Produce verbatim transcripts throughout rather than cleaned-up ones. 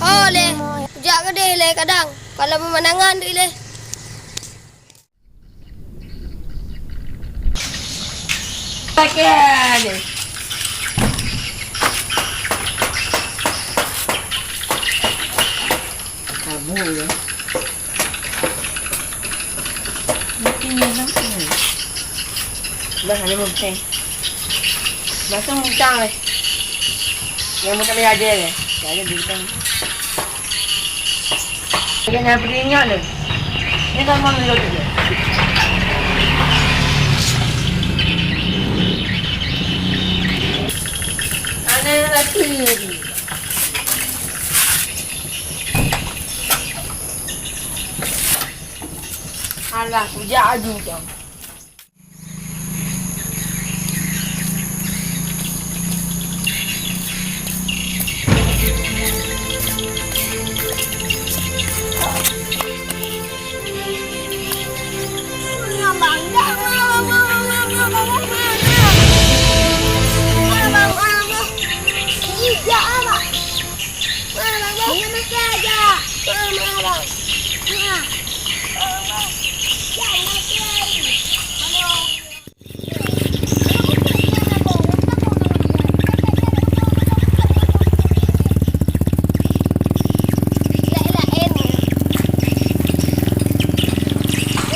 Oh lé, jak keudeh lé kadang. Kalau pemandangan deh lé. Pakaian deh. Kamu ya. Mungkin ya, Bang. Bah, ada mungkin. Masa muntang leh. Yang muntang leh ada leh. Ada bintang. Ada yang beringat leh. Ini kan mau dulu tu. Ada lagi. Alah, kujak aju tu.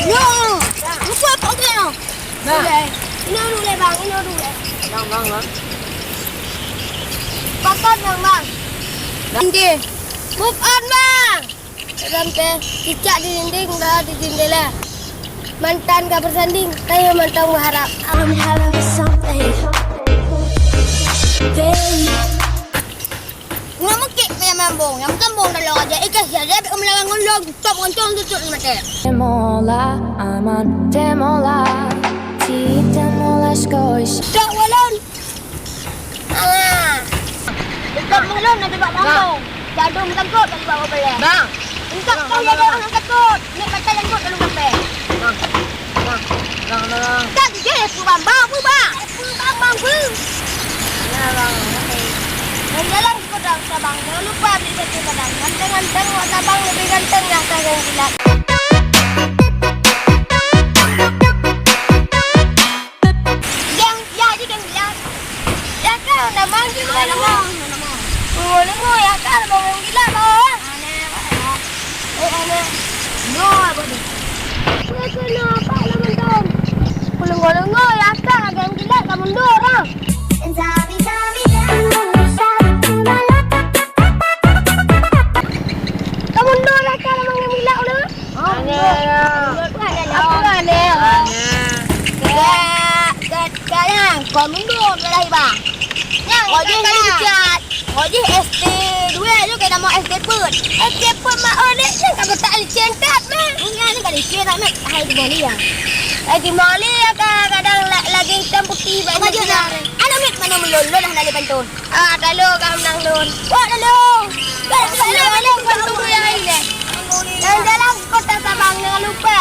Nyoe, muka apa kau? Nah. Inoe dulu lé, Bang, inoe dulu lé. Bang, bang, bang. Pakon, Bang, Bang. Dinding. Move on, Bang. Dalam teh, cicak di dinding, dah di jendela. Mantan ka bersanding, tapi mantan berharap. I'm having something, babe. Ngon meukiek manyang mambong, nyang meukeubong dalam aja ikan sia, dia ambil meulawan ngon lom, top ngon cong tutut mata. Demola, aman, demola, ti demola skoish. Tok walon. Ah. Tok walon nak bak mambong. Jadung tengkot nak bak belek. Bang. Entah kau jadi orang takut. Ni baca yang kau lalu kafe. Bang. Bang. Bang, bang. Tak dia tu bang, bang, bang. Bang, bang, bang. Ya, bang. Okey. Yang dalam Kota Sabang, jangan lupa beli satu kadang. Ganteng-ganteng, wak Sabang lebih ganteng yang kalian jilat. Geng, ya, je geng jilat. Ya, kan, nama, nama, nama. Oh, nama, ya, kan, nama geng jilat, bang. Aneh, aneh. Eh, aneh. No, apa ni? Apa tu, no, apa, nama, tahun? Pelenggo-lenggo, ya, kan, geng jilat, kamu mundur, ah. Kamu mundur lah, kan, emang yang gila udah. Oh, mundur. Apa aneh? Aneh. Gak, gak, gak, ya. Kau mundur, dah lah, Iba. Nyang, oh, dia kan licin. Oh, jih S T dua, tu kena nama S T Put. S T Put, mak, oh, ni, ni, kamu tak licin, tak, mah. Enggak, ni, tak licin, tak, mah. Hai, di Mali, ya. Hai, di Mali, ya, ka-, kadang la-, lagi hitam putih, banyak. Anak mit, mana melon, lon, dah nak pantun. Ah, dah lo, kau menang, lon. Wah, dah lo. Dah, dah, dah, dah, dah, dah, dah, dah. Jalan-jalan ke Kota Sabang, jangan lupa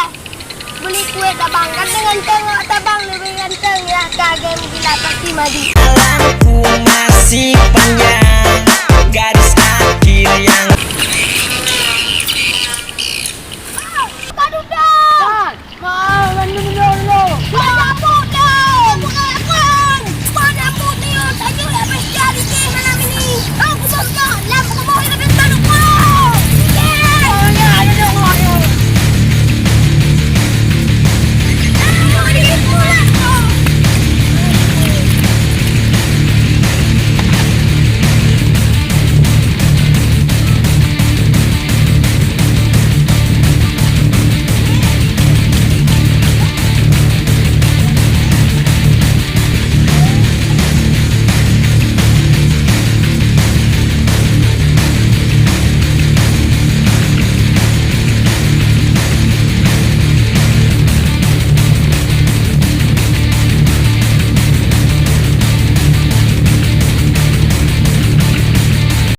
beli kue Sabang. Ganteng-ganteng awak Sabang, lebih ganteng ya. Ka geng jilat pasti maju. Jalanku masih panjang, garis akhir yang